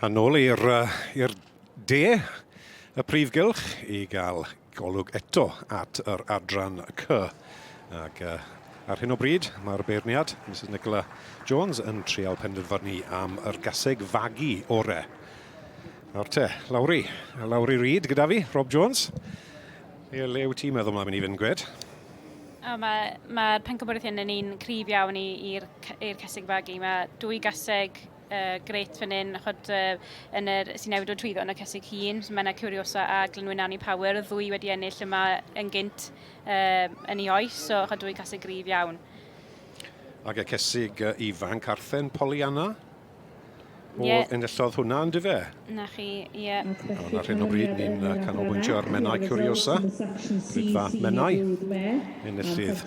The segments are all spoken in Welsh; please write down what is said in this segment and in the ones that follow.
A nôl i'r i'r de, y prif gylch, i gael golwg eto at yr adran C. Ac uh, ar hyn o bryd, mae'r beirniad, Mrs Nicola Jones, yn trial penderfynu am yr gaseg fagu ore. Nawr te, Lowri, Lowri Reid gyda fi, Rob Jones. Ie, le wyt ti'n meddwl mae'n mynd i fynd, gwed? O, mae'r ma pencampwriaeth hyn yn un cryf iawn i'r cesig fagu. Mae dwy gaseg uh, grêt fan hyn, chod, uh, yn yr, sy'n newid o trwyddo yn y cesig hun. So, mae yna Curiosa a Glynwyn Power, y ddwy wedi ennill yma yn gynt uh, yn ei oes, so chod, dwy caseg gryf iawn. Ac y cesig ifanc Arthen Poliana? O, yeah. enillodd hwnna, yn dyfe? Na chi, ie. Yeah. Ond ar hyn o bryd, ni'n canolbwyntio ar Menai Curiosa, Brydfa Menai, enillydd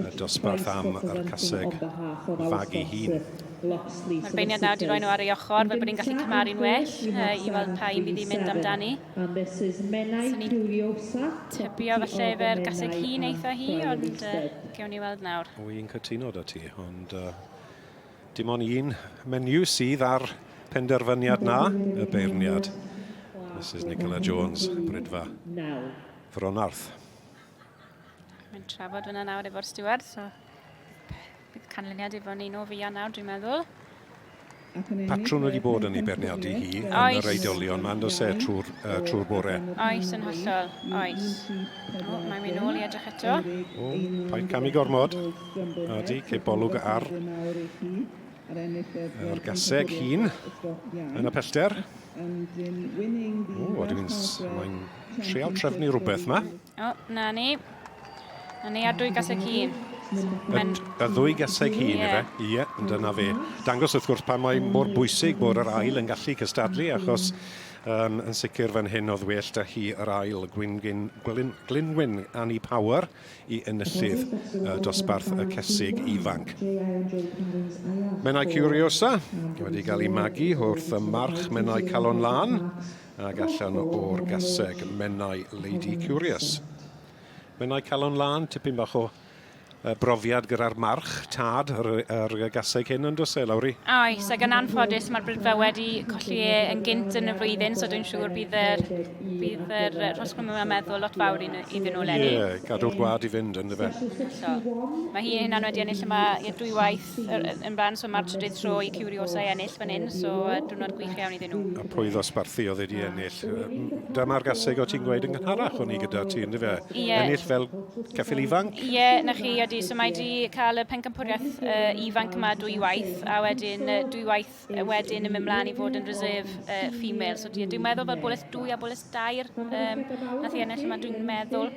y dosbarth am yr caseg fagu hun. Mae'r beirniad nawr wedi rhoi nhw ar ei ochr fel bod ni'n gallu cymharu'n well i weld pa un fydd i'n mynd amdani. So ni'n tybio falle efo'r gaseg hun eitha hi, ond uh, gewn ni weld nawr. Wy'n cytuno da ti, ond uh, dim ond un menyw sydd ar penderfyniad na, y beirniad, Mrs Nicola Jones, Brydfa Fronarth. Mae'n trafod fyna nawr efo'r steward, so bydd canlyniad efo ni no fuan nawr, dwi'n meddwl. Patrwn wedi bod yn ei beirniadu hi yn yr oedolion ma'n does e trwy'r uh, trwy bore. Oes, yn hollol, oes. O, mae'n mynd nôl i edrych eto. O, paid camu gormod. Ydy, cei bolwg ar yr gaseg hun yn y pellter. O, dwi'n mae'n trial trefnu rhywbeth ma. O, na ni. Na ni ar dwy gaseg hun. Y, y ddwy gaseg hun, yeah. ife? Ie, yeah, dyna fe. Dangos wrth gwrs pa mae mor bwysig bod yr ail yn gallu cystadlu, achos um, yn sicr fan hyn oedd well da hi yr ail Gwyn, Glyn, Glynwyn Annie Power i enillydd uh, dosbarth y cesig ifanc. Menai Curiosa wedi cael ei magu wrth y march Menai Calon Lân Ac allan o'r gaseg, Menai Lady Curious. Menai Calon Lân, tipyn bach o brofiad gyda'r march, tad, yr, yr gaseg hyn yn does e, Lowri? Oes, ac yn anffodus mae'r Brydfa wedi colli e yn gynt yn y flwyddyn, so dwi'n siŵr bydd yr, bydd yr rhosgwm yma'n meddwl lot fawr iddyn nhw eleni. Ie, yeah, gadw'r gwad i fynd, ynddo fe. So, mae hi hynna'n wedi ennill yma i'r dwywaith yn bran, so mae'r trydydd tro i Curiosa i ennill fan hyn, so diwrnod gwych iawn iddyn nhw. A pwy ddosbarthu oedd wedi ennill? Dyma'r gaseg o ti'n gweud yn gynharach o'n i gyda ti, ynddo fe? Ie. Ennill fel ceffyl ifanc? Ie, yeah, na chi, ydy. So mae wedi cael y pencampwriaeth uh, ifanc yma dwy waith, a wedyn dwy waith wedyn yn mynd mlaen i fod yn reserve uh, female. So dwi'n meddwl fel boles dwy a boles dair um, nath i ennill yma, dwi'n meddwl.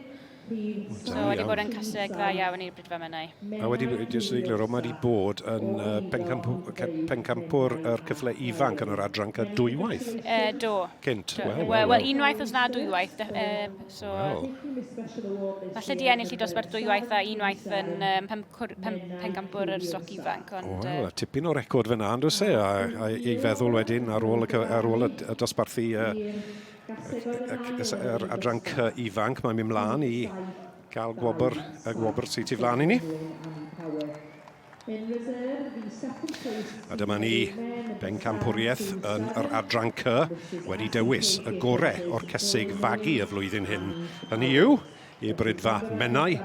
So wedi bod yn caseg dda iawn i'r Brydfa Menai. A wedi, jyst i egluro, mae wedi bod yn uh, pencampwr, pencampwr yr cyfle ifanc yn yr adran ca dwywaith. Uh, do. Cynt. Wel, well, well, well, unwaith os na dwywaith. Uh, so, well. Falle di ennill i dosbarth dwywaith a unwaith yn um, pen, pen, pencampwr yr stoc ifanc. Ond, well, uh, tipyn o record fyna, ond oes e, a, a, i feddwl wedyn ar ôl y, ar ôl y dosbarthu uh, yr adran C ifanc, mae'n mynd mlaen i gael gwobr, y gwobr sydd tu flaen i ni. A dyma ni bencampwriaeth yn yr adran C wedi dewis y gore o'r cesig fagu y flwyddyn hyn. Hynny yw, i Brydfa Menai,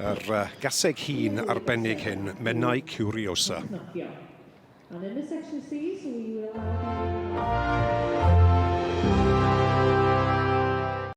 yr gaseg hun arbennig hyn, Menai Curiosa. And in the section C, so we will